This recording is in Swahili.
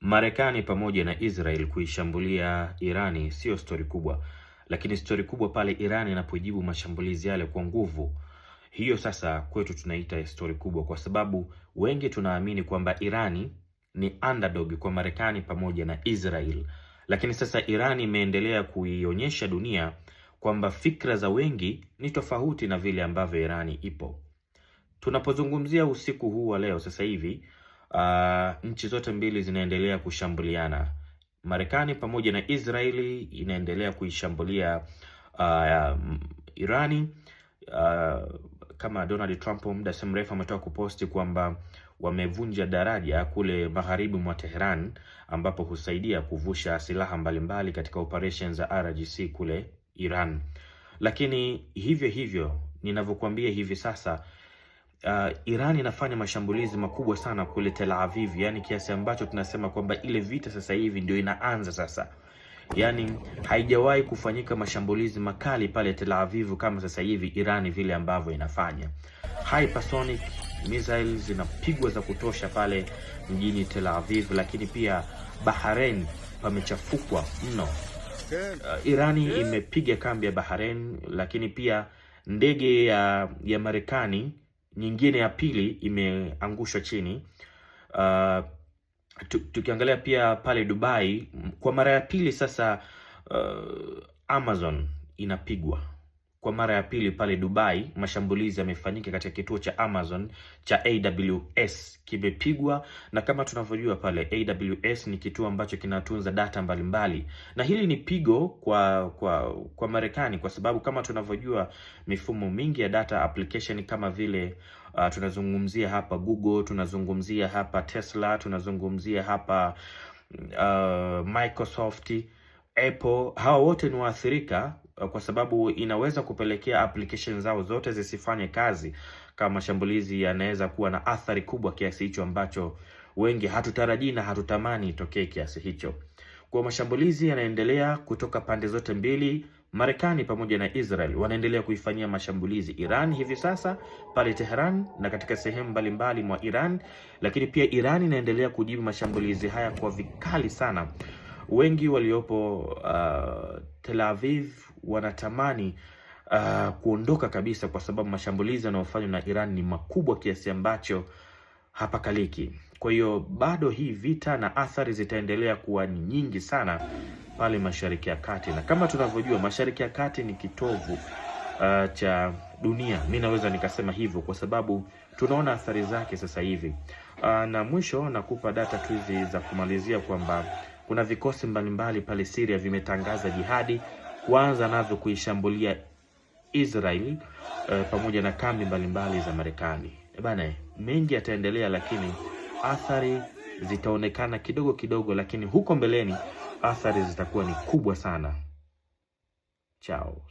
Marekani pamoja na Israel kuishambulia Irani sio stori kubwa, lakini stori kubwa pale Irani inapojibu mashambulizi yale kwa nguvu, hiyo sasa kwetu tunaita stori kubwa, kwa sababu wengi tunaamini kwamba Irani ni underdog kwa Marekani pamoja na Israel. Lakini sasa Irani imeendelea kuionyesha dunia kwamba fikra za wengi ni tofauti na vile ambavyo Irani ipo. Tunapozungumzia usiku huu wa leo sasa hivi, nchi zote mbili zinaendelea kushambuliana. Marekani pamoja na Israeli inaendelea kuishambulia Irani. Kama Donald Trump muda si mrefu ametoka kuposti kwamba wamevunja daraja kule magharibi mwa Tehran ambapo husaidia kuvusha silaha mbalimbali katika operation za IRGC kule Iran. Lakini hivyo hivyo ninavyokuambia hivi sasa, Iran inafanya mashambulizi makubwa sana kule Tel Aviv, yani kiasi ambacho tunasema kwamba ile vita sasa hivi ndio inaanza sasa. Yani haijawahi kufanyika mashambulizi makali pale Tel Aviv kama sasa hivi Iran vile ambavyo inafanya. Hypersonic missiles zinapigwa za kutosha pale mjini Tel Aviv, lakini pia Bahrain pamechafukwa mno. Irani imepiga kambi ya Bahrain, lakini pia ndege ya Marekani nyingine ya pili imeangushwa chini. Tukiangalia pia pale Dubai kwa mara ya pili sasa, Amazon inapigwa kwa mara ya pili pale Dubai. Mashambulizi yamefanyika katika kituo cha Amazon cha AWS kimepigwa, na kama tunavyojua pale AWS ni kituo ambacho kinatunza data mbalimbali, na hili ni pigo kwa Marekani kwa sababu kama tunavyojua mifumo mingi ya data application kama vile tunazungumzia hapa Google, tunazungumzia hapa Tesla, tunazungumzia hapa Microsoft, Apple, hawa wote ni waathirika kwa sababu inaweza kupelekea application zao zote zisifanye kazi kama mashambulizi yanaweza kuwa na athari kubwa kiasi hicho ambacho wengi hatutarajii na hatutamani itokee kiasi hicho. Kwa mashambulizi yanaendelea kutoka pande zote mbili, Marekani pamoja na Israel wanaendelea kuifanyia mashambulizi Iran hivi sasa pale Tehran na katika sehemu mbalimbali mwa Iran, lakini pia Iran inaendelea kujibu mashambulizi haya kwa vikali sana. Wengi waliopo Tel Aviv wanatamani kuondoka kabisa, kwa sababu mashambulizi yanayofanywa na Iran ni makubwa kiasi ambacho hapakaliki. Kwa hiyo bado hii vita na athari zitaendelea kuwa ni nyingi sana pale Mashariki ya Kati, na kama tunavyojua Mashariki ya Kati ni kitovu cha dunia. Mi naweza nikasema hivyo kwa sababu tunaona athari zake sasa hivi. Na mwisho nakupa data tu hizi za kumalizia kwamba kuna vikosi mbalimbali pale Syria vimetangaza jihadi kuanza navyo kuishambulia Israel pamoja na kambi mbalimbali za Marekani. Bana, mengi yataendelea, lakini athari zitaonekana kidogo kidogo, lakini huko mbeleni athari zitakuwa ni kubwa sana. Chao.